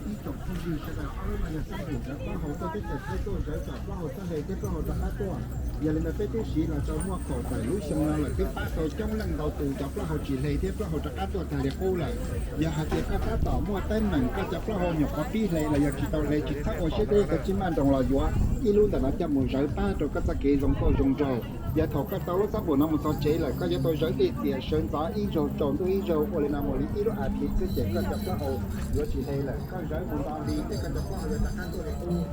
Ib tsoom phooj ywg sawv daws, ob lub no yog txoj hauv ntawv plaub hau tuaj teb chaws Thaib tuaj zawv txog plaub hau txhob hle thiab plaub hau rov qab tuaj. Yog li ntawd peb twb siv los tau muaj kaum tawm lub xyoo no lawm, twb pab tau coob leej ntau tus cov plaub hau tsis hle thiab plaub hau rov qab tuaj tag li qub lawm. Yog hais tias koj tab tom muaj teeb meem koj cov plaub hau nyuam qhuav pib hle los yog tsis tau hle, tsis txhob ua siab deb, koj tsis maj nroos los yuav ib lub ntawm no coj mus zawv pab rau koj txoj kev zoo nkauj zoo nraug. Yog thaum koj tau lub xab npum no mus txog tsev lawm, koj yuav tau zawv tej tiam sawv ntxov ib zaug tsaus ntuj ib zaug, ua li no mus li ib lub as thiv xwb ces koj cov plaub hau yuav tsis hle lawm. Koj zawv mus nto hli thiab koj cov plaub hau yuav rov qab tuaj li qub.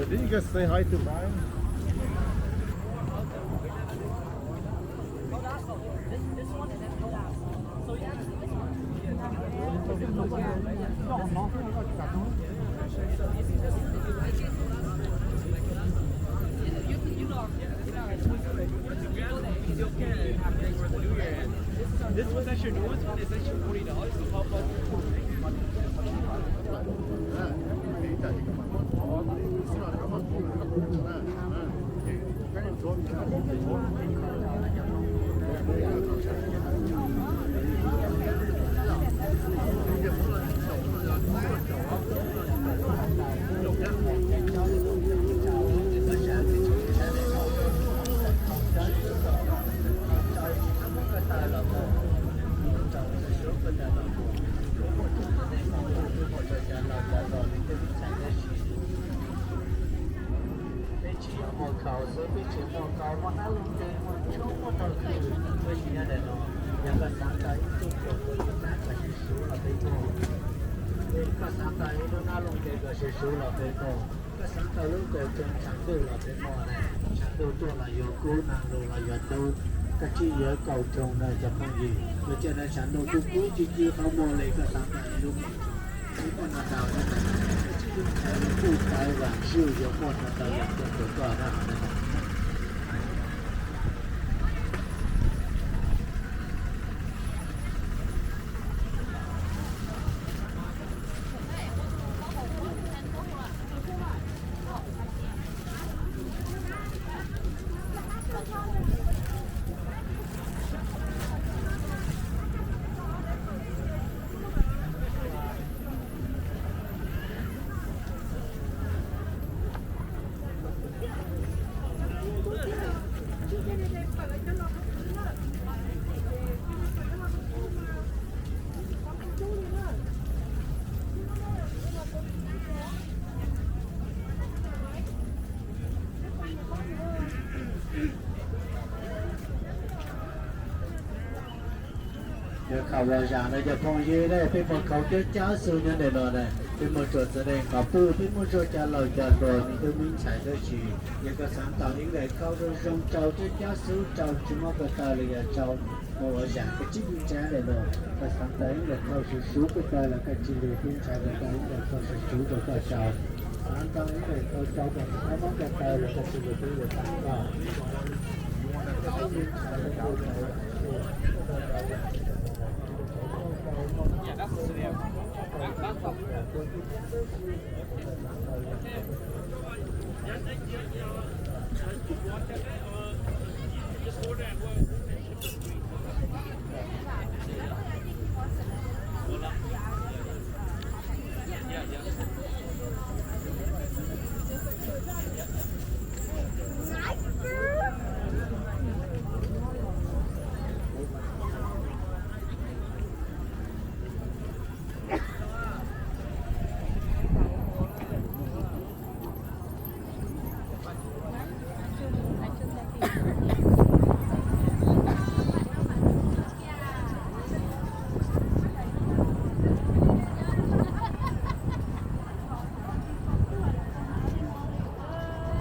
Did you guys say hi to Brian? This one's actually, the newest one is actually forty dollars. Peb tsis yog muaj khaus xwb, peb tseem muaj kaus, muaj hnab looj ntev, muaj ntsuab, muaj tag kis. Tab sis nyob ntawm no, yog koj xav tau ib tug kaus ua ib hnab kom siv suv los peb muaj. Koj xav tau ib lub hnab looj ntev kom siv suv los peb muaj. Koj xav tau lub kaus roog tshav ntuj los peb muaj na, tshav ntuj tuaj los yuav kub, nag lug los yuav tub, koj tsis yuav kaus roog na cov phooj ywg. Ua cas na tshav ntuj kub kub ci ci qhov muag li, koj xav tau ib lub kaus roog, ib muaj no tau na, koj tsis yuav ntshai, kuj tau vam zuj yuav muaj no tau yog coj tus koj na. Yog khaus los zam no cov phooj ywg na, peb muaj khaus coob coob xwb nyob ntawm no na. Peb muaj tsuas txiv neej qhov puj, peb muaj tsuas cov laus cov hluas, me tub me ntxhais, tab sis yog koj xav tau ib nqes khaus zoo zoo, tsau coob coob xwb, tsau tsis mob ko taw los yog tsau mus ua zam, koj tsis pub tsab ntawm no. Koj xav tau ib nqes khaus suv suv ko taw los koj cia li pub tsab ko taw, ib nqes khaus suv suv rau koj tsau. Xav tau ib nqes khaus tsau kom tsis mob ko taw los koj cia li pub ua tsab koj.